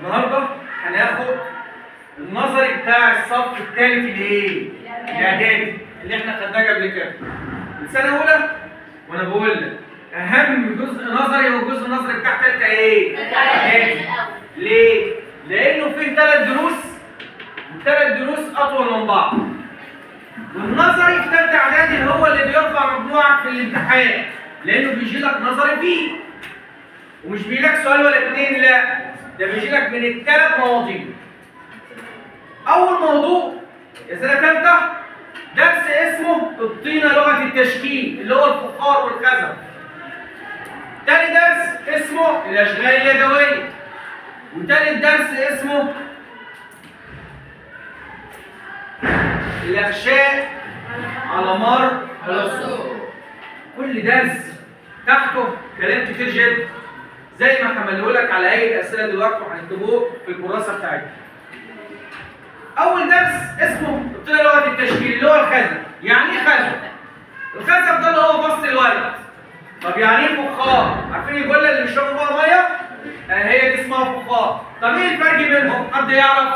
النهارده هناخد النظري بتاع الصف الثالث الايه؟ الاعدادي اللي احنا خدناه قبل كده. من سنة اولى وانا بقول لك اهم جزء نظري هو الجزء النظري بتاع ثالثة ايه؟ اعدادي. ليه؟ لانه فيه 3 دروس، والثلاث دروس اطول من بعض. والنظري في ثالثة اعدادي هو اللي بيرفع مجموعك في الامتحان، لانه بيجي لك نظري فيه. ومش بيجي لك سؤال ولا اثنين، لا، ده بيجي لك من الثلاث مواضيع. اول موضوع يا سنة ثالثة درس اسمه الطينه لغة التشكيل اللي هو الفخار والخزف. تاني درس اسمه الاشغال اليدوية. وتالت درس اسمه الاغشاء على مر العصور. كل درس تحته كلام كتير جدا زي ما هعمله لك على هيئة اسئلة دلوقتي وهنكتبوه في الكراسة بتاعتنا. اول درس اسمه الطينه لغة التشكيل اللي هو الخزف. يعني ايه خزف؟ الخزف ده اللي هو فصل الورد. طب يعني ايه فخار؟ عارفين الجله اللي بيشربوا بيها مية؟ هي دي اسمها فخار. طب ايه الفرق بينهم؟ حد يعرف؟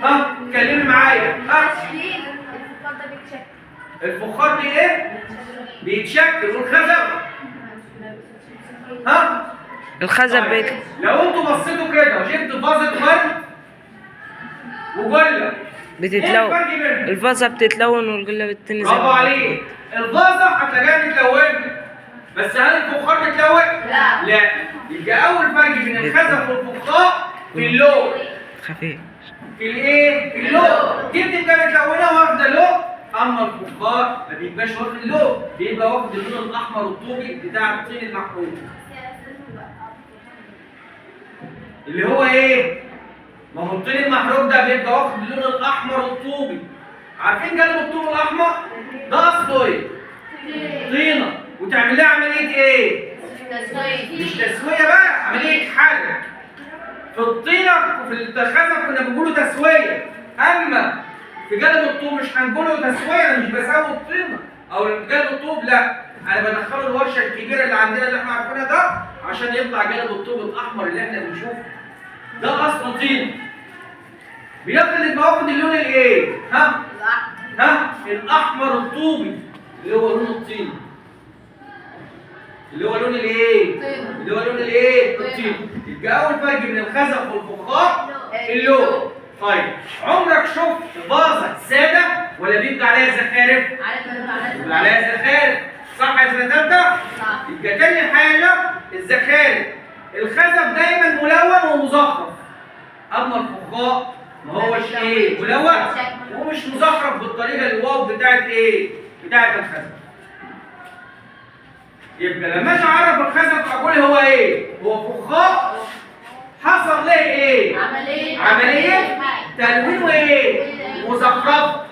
ها؟ اتكلمي معايا. ها؟ الفخار ده بيتشكل. الفخار دي ايه؟ بيتشكل. والخزف؟ ها؟ الخزف بيت. لو انتوا بصيتوا كده وجبت فازة ورد وجله بتتلون، الفازة بتتلون والجله بتنزل. برافو عليك. الفازة هتلاقيها متلونه، بس هل الفخار متلون؟ لا. لا. يبقى اول فرق بين الخزف والفخار في اللون. خفيف. في الايه؟ في اللون. دي بتبقى متلونه واخده لون، اما الفخار ما بيبقاش واخد لون، بيبقى واخد اللون الاحمر الطوبي بتاع الطين المحروق. اللي هو ايه؟ ما هو الطين المحروق ده بيبقى واخد اللون الاحمر الطوبي. عارفين جلب الطوب الاحمر؟ ده اصله ايه؟ طينه، وتعمل لها عملية ايه؟ تسويه. مش تسويه بقى، عملية حرق. في الطينه وفي الخزف كنا بنقوله تسويه، اما في جلب الطوب مش هنقوله تسويه. انا مش بسوي الطينه او جلب الطوب، لا، انا بدخله الورشة الكبيرة اللي عندنا اللي احنا عارفينها ده عشان يطلع جلب الطوب الاحمر اللي احنا بنشوفه. ده اصله طينه. بياخد يبقى واخد اللون الايه؟ ها؟ ها؟ الاحمر الطوبي اللي هو لون الطين. اللي هو لون الايه؟ اللي هو لون الايه؟ الطين. يبقى اول فرق بين الخزف والفخار اللون. طيب عمرك شفت فازة ساده ولا بيبقى عليها زخارف؟ بيبقى عليها زخارف، صح يا سنة ثالثة؟ صح. يبقى تاني حاجة الزخارف. الخزف دايما ملون ومزخرف، اما الفخار ما هوش ايه؟ ملون ومش مزخرف بالطريقة الواو بتاعت ايه؟ بتاعت الخزف. يبقى لما اجي اعرف الخزف اقول هو ايه؟ هو فخار حصل له ايه؟ عملية تلوين وايه؟ مزخرفه.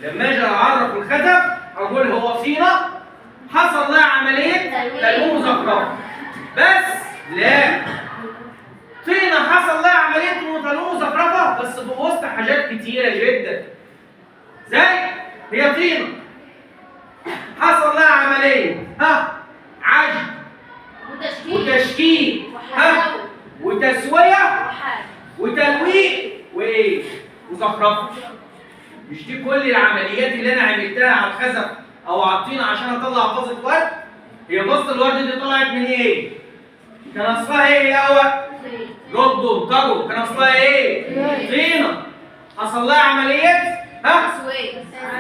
لما اجي اعرف الخزف اقول هو طينه حصل لها عملية تلوين مزخرفه. بس لا، طينه حصل لها عملية تلوين مزخرفه بس في وسط حاجات كتيرة جدا. زي هي طينه حصل لها عملية ها؟ عجن وتشكيل ها؟ وتسويه وتلويق وايه؟ وزخرفه. مش دي كل العمليات اللي انا عملتها على الخزف او على الطينه عشان اطلع فازة ورد؟ هي فازة الورد دي طلعت من ايه؟ كان اصلها ايه الاول؟ ردوا انتجوا، كان اصلها ايه؟ طينه. حصل لها عملية ها؟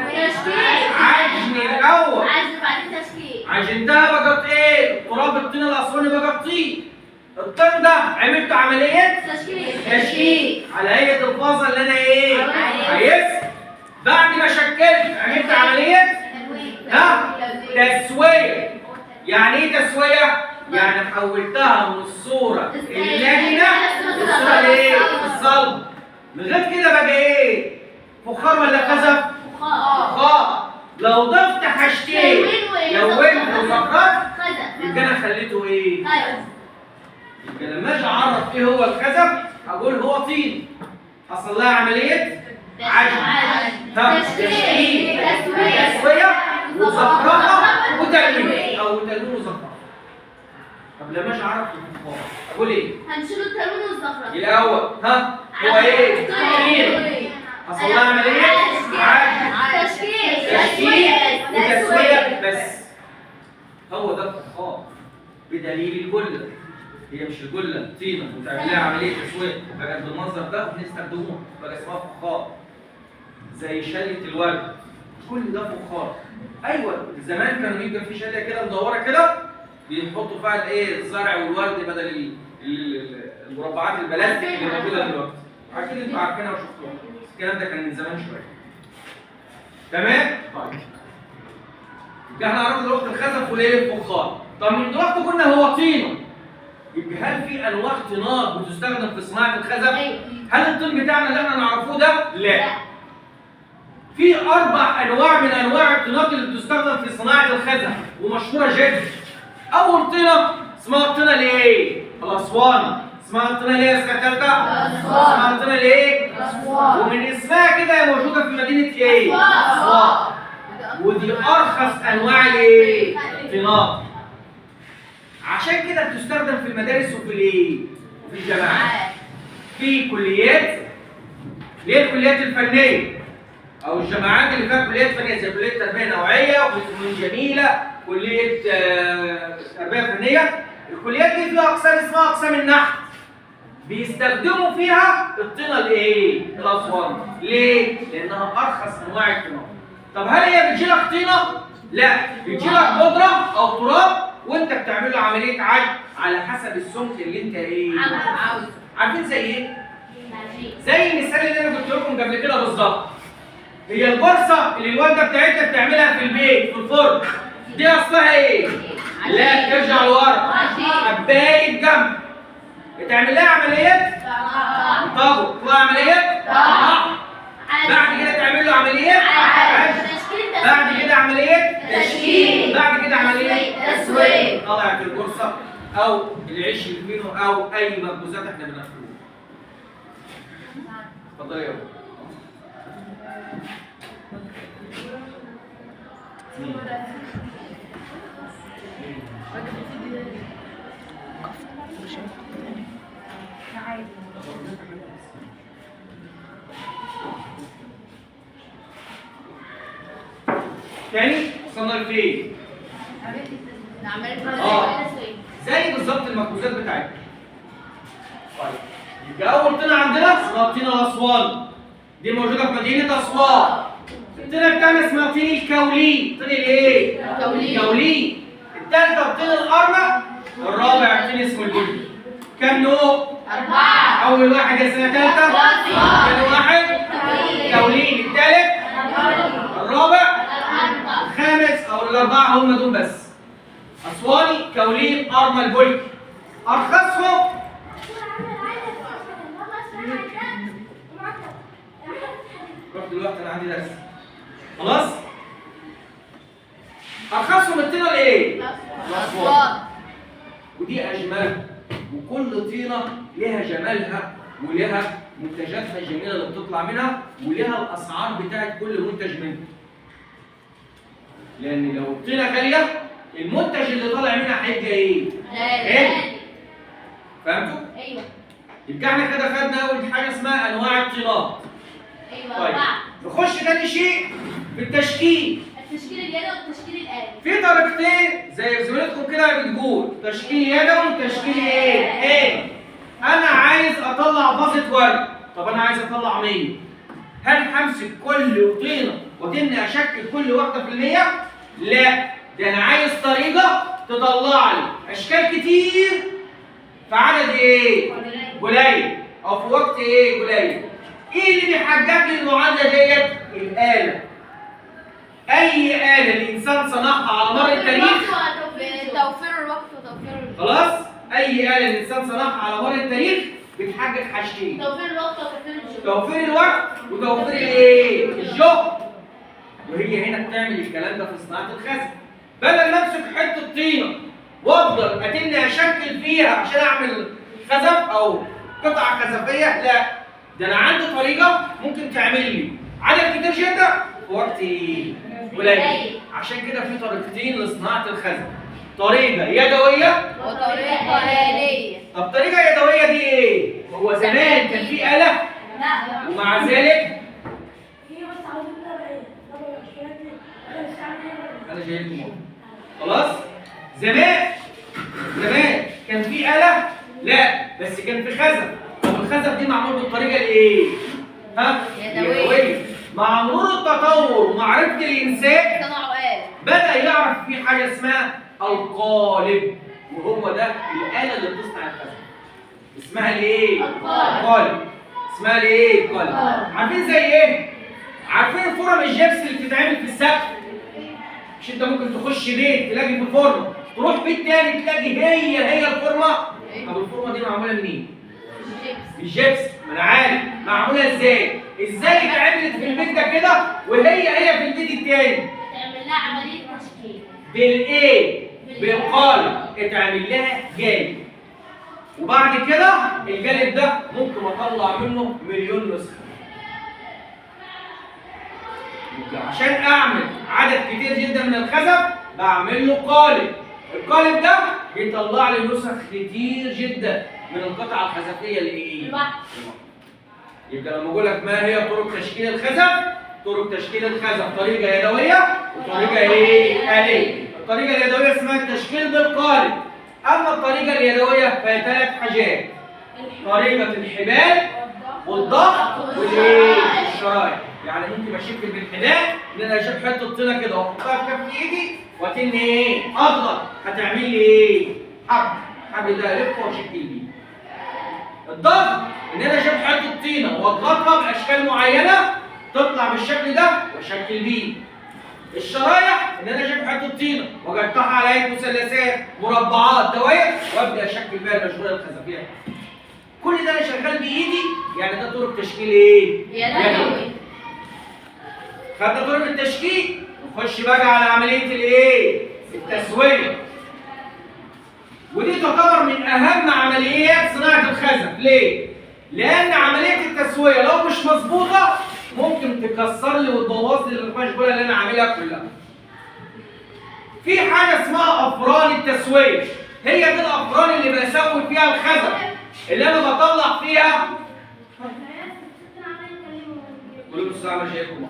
تشكيل، عجن الاول، عجن بعدين تشكيل. عجنتها بقت ايه؟ تراب الطين الاسواني بقى طين. الطين ده عملت عملية تشكيل على هيئة الفازة اللي انا ايه؟ عايزها. بعد ما شكلت عملت عملية ها؟ تسويه. يعني ايه تسويه؟ يعني حولتها من الصورة اللينه للصورة الايه؟ الصلبة. من غير كده بقى ايه؟ فخار ولا خزف؟ فخار. لو ضفت حاجتين لونت وزخرفت يبقى انا خليته ايه؟ يبقى لما اجي اعرف ايه هو الخزف اقول هو طين حصل لها عملية عجن، تشكيل، تسويه، وزخرفه، وتلوين او تلوين وزخرفه. طب لما اجي اعرف الفخار اقول ايه؟ هنشيل التلوين والزخرفه الاول. ها هو ايه؟ طين. حصل لها عملية عجن تشكيل وتسويه بس. هو ده الفخار بدليل الجله. هي مش الجله طينه وتعمل لها عملية تسويه بقت بالمنظر ده وبنستخدموها بقى اسمها فخار. زي شله الورد، كل ده فخار. ايوه زمان كانوا يبقى في شله كده مدورة كده بيحطوا فيها الايه؟ الزرع والورد بدل المربعات البلاستيك اللي موجودة دلوقتي. اكيد انتوا عارفينها وشفتوها، الكلام ده كان من زمان شوية. تمام؟ طيب يبقى احنا عرفنا دلوقتي الخزف والايه؟ الفخار. طب من دلوقتي قلنا هو طينه، يبقى هل في انواع طينات بتستخدم في صناعة الخزف؟ أيوة. هل الطين بتاعنا اللي احنا نعرفوه ده؟ لا. في 4 انواع من انواع الطينات اللي بتستخدم في صناعة الخزف ومشهوره جدا. اول طينه اسمها الطينه الايه؟ الاسواني. اسمها الطينه الايه يا سنة ثالثة؟ اسمها الطينه الايه؟ اسوان. ومن اسمها كده هي موجودة في مدينة ايه؟ اسوان. ودي ارخص انواع الايه؟ الطينات. عشان كده بتستخدم في المدارس وفي الايه؟ وفي الجامعات. في كليات، ليه الكليات الفنية؟ او الجامعات اللي فيها كليات فنية زي كليه تربيه نوعية وكلية فنون جميلة، كليه تربيه فنية. الكليات دي فيها اقسام اسمها اقسام النحت. بيستخدموا فيها الطينه الايه؟ الاسواني. ليه؟ لانها ارخص انواع الطينات. طب هل هي بتجيلك طينه؟ لا، بتجيلك بودره او تراب وانت بتعمل له عملية عجن على حسب السمك اللي انت ايه؟ عاوزه. عارفين زي ايه؟ زي المثال اللي انا قلت لكم قبل كده بالظبط. هي البرصه اللي الوالدة بتاعتها بتعملها في البيت في الفرن دي اصلها ايه؟ لا ترجع لورا، حبايه جنب. بتعمل لها عملية طب عملية طحن، بعد كده تعمل له عملية عجن، بعد كده عملية تشكيل، بعد كده عملية تسويه. طلعت البورصة او العيش الفينو او اي مخبوزات احنا بناكلوها. اتفضلي يا بابا. تاني وصلنا لفين؟ زي بالظبط المخبوزات بتاعتنا. طيب يبقى اول طينه عندنا اسمها طينه الاسوان، دي موجودة في مدينة اسوان. الطينه الثانية اسمها طين الكولين، طين الايه؟ الكولين. الثالثة طين القرمه، الرابع طين اسمه البني. كم نوع؟ 4. اول واحد يا سنة ثالثة، ثاني واحد كولين، الثالث، الرابع، الخامس او الاربعة هم دول بس. اسواني، كولين، قرمه، البلكي. ارخصهم روح دلوقتي انا عندي درس. خلاص؟ ارخصهم الطينه الايه؟ الاسوان. ودي اجملها، وكل طينه لها جمالها ولها منتجاتها الجميلة اللي بتطلع منها ولها الاسعار بتاعت كل منتج منها. لان لو الطينه غالية المنتج اللي طالع منها هيبقى ايه؟ غالي. فهمتوا؟ ايوه. يبقى احنا كده خدنا اول حاجة اسمها انواع الطينات. ايوه. طيب نخش تاني شيء في التشكيل. التشكيل اليدوي والتشكيل الآلي. في طريقتين زي زميلتكم كده بتقول، تشكيل يدوي وتشكيل ايه؟ آلي. انا عايز اطلع فازة ورد، طب انا عايز اطلع 100. هل همسك كل طينه وتني اشكل كل واحدة في ال100؟ لا، ده انا عايز طريقه تطلع لي اشكال كتير في عدد ايه؟ قليل، او في وقت ايه؟ قليل. ايه اللي بيحقق لي المعادلة ديت؟ الاله. اي اله الانسان صنعها على مر التاريخ توفير الوقت وتوفير خلاص؟ اي اله الانسان صنعها على مر التاريخ بتحقق حاجتين: توفير الوقت وتوفير الجهد. توفير الوقت وتوفير الايه؟ الجهد. وهي هنا بتعمل الكلام ده في صناعة الخزف. بدل ما امسك حتة طينه وافضل اتني اشكل فيها عشان اعمل خزف او قطعه خزفيه، لا، ده انا عندي طريقه ممكن تعمل لي عدد كتير جدا في وقت قليل. عشان كده في طريقتين لصناعة الخزف. طريقه يدوية وطريقه آلية. طب طريقه يدوية دي ايه؟ هو زمان كان في آلة؟ لا. ومع ذلك انا جاي لكم خلاص؟ زمان كان في آلة؟ لا، بس كان في خزف. طب الخزف دي معمول بالطريقة الايه؟ ها؟ يدوية. مع مرور التطور ومعرفة الإنسان صنعوا آلة، بدأ يعرف في حاجة اسمها القالب، وهو ده الآلة اللي بتصنع الخزف. اسمها الايه؟ القالب. اسمها الايه؟ القالب. عارفين زي ايه؟ عارفين الفرن الجبس اللي بتتعمل في السقف؟ مش انت ممكن تخش بيت تلاقي في فرن، تروح بيت تاني تلاقي هي الفورمة. طب الفورمة دي معمولة منين؟ الجبس. ما انا عارف معمولة ازاي؟ ازاي اتعملت في البيت ده كده وهي هي في البيت التاني؟ تعمل لها عملية تشكيل. بالايه؟ بالقالب. اتعمل لها جالب، وبعد كده الجالب ده ممكن اطلع منه مليون نسخه. عشان اعمل عدد كتير جدا من الخزف بعمل له قالب. القالب ده بيطلع لي نسخ كتير جدا من القطعة الخزفيه اللي ايه؟ يبقى لما اقول لك ما هي طرق تشكيل الخزف؟ طرق تشكيل الخزف طريقه يدوية وطريقه ايه؟ آلية. الطريقة اليدوية اسمها التشكيل بالقالب. اما الطريقة اليدوية فهي ثلاث حاجات: طريقه الحبال والضغط والايه؟ الشرايح. يعني ممكن اشكل بالحذاء ان انا اجيب حتة طينه كده واحطها في كف ايدي واتن ايه؟ اضغط، هتعمل لي ايه؟ حبل، الحبل ده الفه واشكل بيه. الضغط ان انا اجيب حتة طينه واضغطها باشكال معينة تطلع بالشكل ده واشكل بيه. الشرايح ان انا اجيب حتة طينه واقطعها على هيئة مثلثات، مربعات، دوائر، وابدا اشكل بيها المشغوله الخزفيه. كل ده انا شغال بايدي، يعني ده طرق تشكيل ايه؟ يدوي. خدنا طرق التشكيل، نخش بقى على عملية الايه؟ التسوية. ودي تعتبر من أهم عمليات صناعة الخزف، ليه؟ لأن عملية التسوية لو مش مظبوطة ممكن تكسر لي وتبوظ لي المشغولة اللي أنا عاملها كلها. في حاجة اسمها أفران التسوية، هي دي الأفران اللي بسوي فيها الخزف، اللي أنا بطلع فيها. كلكم الساعة شايفكم.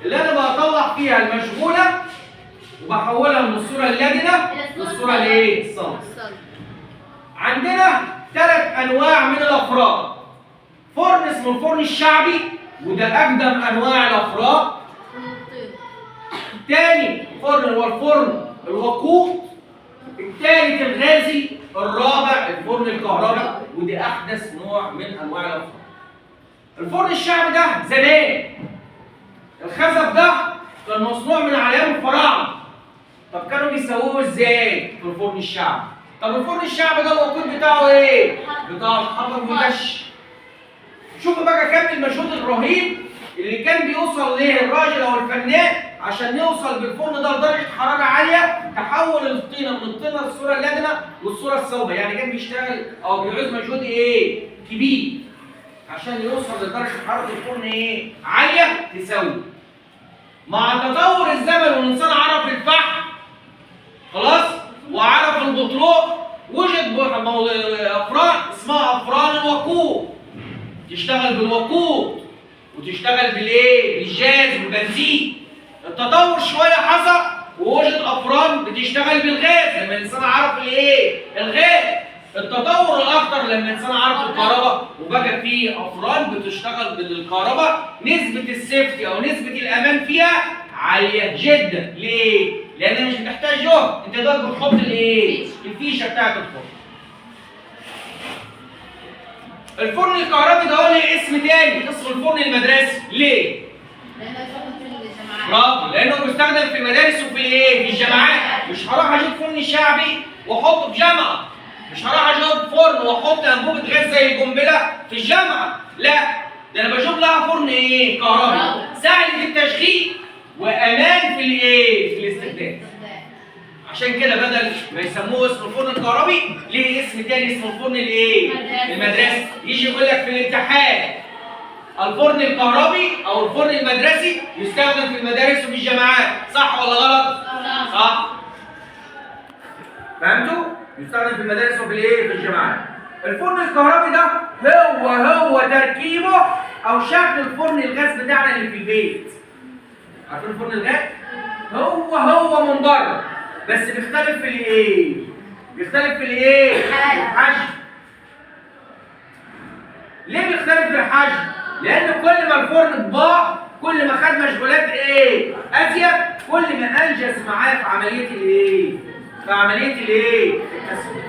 اللي انا بطلع فيها المشغوله وبحولها من الصورة اللدنه للصورة الايه؟ الصلب. عندنا ثلاث انواع من الافران. فرن اسمه الفرن الشعبي، وده اقدم انواع الافران. تاني فرن هو الفرن الوقود، الثالث الغازي، الرابع الفرن الكهربائي، وده احدث نوع من انواع الافران. الفرن الشعبي ده زمان الخزف ده كان مصنوع من اعلام الفراعنة. طب كانوا بيسووه ازاي في الفرن الشعبي؟ طب الفرن الشعبي ده الوقود بتاعه ايه؟ بتاع الحطب والقش. شوفوا بقى كم المجهود الرهيب اللي كان بيوصل ليه الراجل او الفنان عشان يوصل بالفرن ده لدرجة حرارة عالية تحول الطينه من الطينه للصورة اللدنه للصورة الصلبة، يعني كان بيشتغل او بيعوز مجهود ايه؟ كبير عشان يوصل لدرجة حرارة الفرن ايه؟ عالية تساوي. مع تطور الزمن والانسان عرف الفحم خلاص وعرف البترول، وجد افران اسمها افران الوقود، تشتغل بالوقود وتشتغل بالايه؟ بالجاز والبنزين. التطور شوية حصل ووجد افران بتشتغل بالغاز لما الانسان عرف الايه؟ الغاز. التطور الاخطر لما الانسان عرف الكهرباء وبقى في افران بتشتغل بالكهرباء، نسبه ال safety او نسبه الامان فيها عالية جدا. ليه؟ لان مش بتحتاج جهد، انت دوبك بتحط الايه؟ الفيشه بتاعت الفرن. الفرن الكهربي ده هو ليه اسم تاني، اسمه الفرن المدرسي. ليه؟ لانه بيستخدم في الجامعات. برافو، لانه بيستخدم في المدارس وفي الايه؟ في الجامعات. مش هروح اجيب فرن شعبي واحطه في جامعه، مش هروح اجيب فرن واحط انبوبة غاز زي القنبلة في الجامعة، لا، ده انا بجيب لها فرن ايه؟ كهربي، سهل في التشغيل وامان في الايه؟ في الاستخدام. عشان كده بدل ما يسموه اسم الفرن الكهربي ليه اسم تاني اسمه الفرن الايه؟ المدرسي. يجي يقول لك في الامتحان الفرن الكهربي او الفرن المدرسي يستخدم في المدارس وفي الجامعات، صح ولا غلط؟ صح. فهمتوا؟ يستخدم في المدارس وفي الايه؟ في الجامعات. الفرن الكهربي ده هو تركيبه او شكل الفرن الغاز بتاعنا اللي في البيت. عارفين فرن الغاز؟ هو من بره، بس بيختلف في الايه؟ بيختلف في الايه؟ الحجم. ليه بيختلف في الحجم؟ لان كل ما الفرن اتباع كل ما خد مشغولات ايه؟ ازيد، كل ما انجز معاه في عملية الايه؟ في عملية الايه؟ التسويق.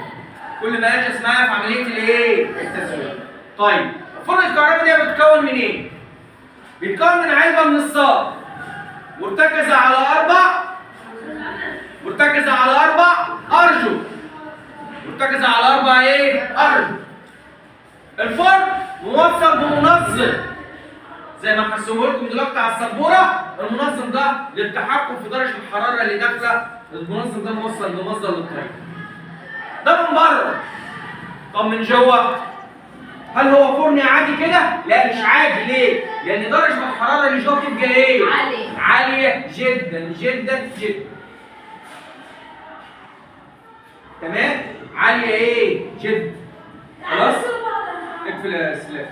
كل ما انجز معاه في عملية الايه؟ التسويق. طيب الفرن الكهربائي ده بيتكون من ايه؟ بيتكون من علبة من الصاج مرتكزه على اربع ارجل. مرتكزه على اربع ايه؟ ارجل. الفرن موصل بمنظم زي ما هرسمه لكم دلوقتي على السبوره. المنظم ده للتحكم في درجه الحرارة اللي داخله. المنظم ده موصل بمصدر للطريق. ده من بره. طب من جوه هل هو فرن عادي كده؟ لا مش عادي. ليه؟ لان درجه الحرارة اللي جوه بتبقى ايه؟ عالية. عالية جدا جدا جدا. تمام؟ عالية ايه؟ جدا. خلاص؟ اقفل يا اسلام.